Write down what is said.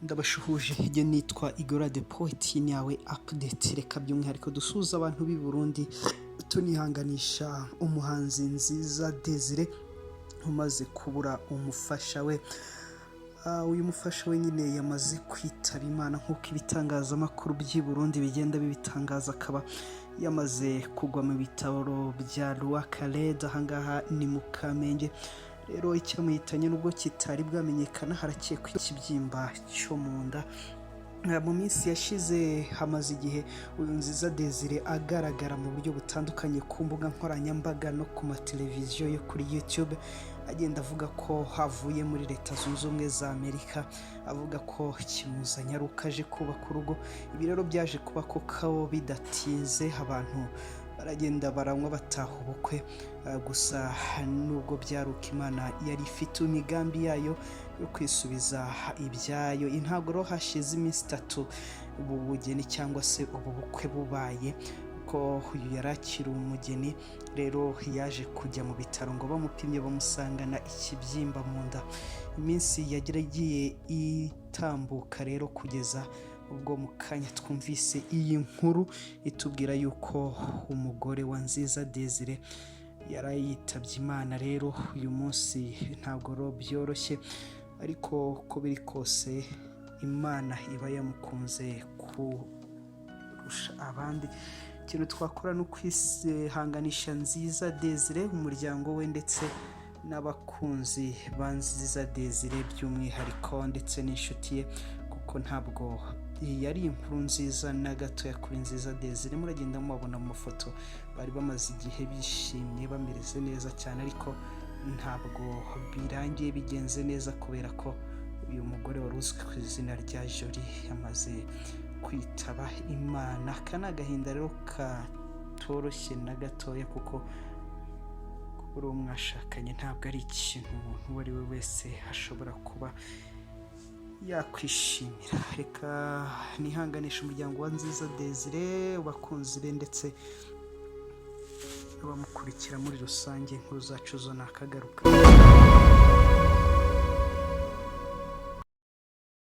Ndabashuhuje, njye nitwa Igora the Poet, yawe update. Reka by'umwihariko dusuhuza abantu b'i Burundi, tunihanganisha umuhanzi Nziza Desire umaze kubura umufasha we. Uyu mufasha we nyine yamaze kwitaba Imana nk'uko ibitangazamakuru by'i Burundi bigenda bibitangaza, akaba yamaze kugwa mu bitaro bya Roi ahangaha ni mu Kamenge. Rero icyamuhitanye nubwo kitari bwamenyekana, harakekwa ikibyimba cyo mu nda. Mu minsi yashize hamaze igihe uyu Nziza Desire agaragara mu buryo butandukanye ku mbuga nkoranyambaga no ku mateleviziyo yo kuri YouTube, agenda avuga ko avuye muri Leta Zunze Ubumwe za Amerika, avuga ko kimuzanye ari uko aje kubaka urugo. Ibi rero byaje kuba koko, bidatinze abantu baragenda baranywa, bataha ubukwe. Gusa nubwo byari uko, Imana yari ifite imigambi yayo yo kwisubiza ibyayo. Ntabwo rero hashize iminsi 3 ubu bugeni cyangwa se ubu bukwe bubaye, ko uyu yari akiri umugeni, rero yaje kujya mu bitaro ngo bamupimye bamusangana ikibyimba mu nda. Iminsi yagiye itambuka rero kugeza ubwo mu kanya twumvise iyi nkuru itubwira yuko umugore wa Nziza Desire yarayitabye Imana. Rero uyu munsi ntabwo rero byoroshye, ariko uko biri kose Imana iba yamukunze kurusha abandi. Ikintu twakora ni ukwihanganisha Nziza Desire, umuryango we ndetse n'abakunzi ba Nziza Desire by'umwihariko, ndetse n'inshuti ye, kuko ntabwo iyi yari inkuru nziza na gatoya kuri Nziza Desire. Muragenda mubabona mu mafoto, bari bamaze igihe bishimye, bameze neza cyane, ariko ntabwo birangiye bigenze neza kubera ko uyu mugore wari uzwi ku izina rya Jolie yamaze kwitaba Imana. Aka ni agahinda rero katoroshye na gatoya, kuko kubura uwo mwashakanye ntabwo ari ikintu umuntu uwo ari we wese ashobora kuba yakwishimira. Reka nihanganisha umuryango wa Nziza Desire, abakunzi be ndetse n'abamukurikira muri rusange. Inkuru zacu zo nakagaruka.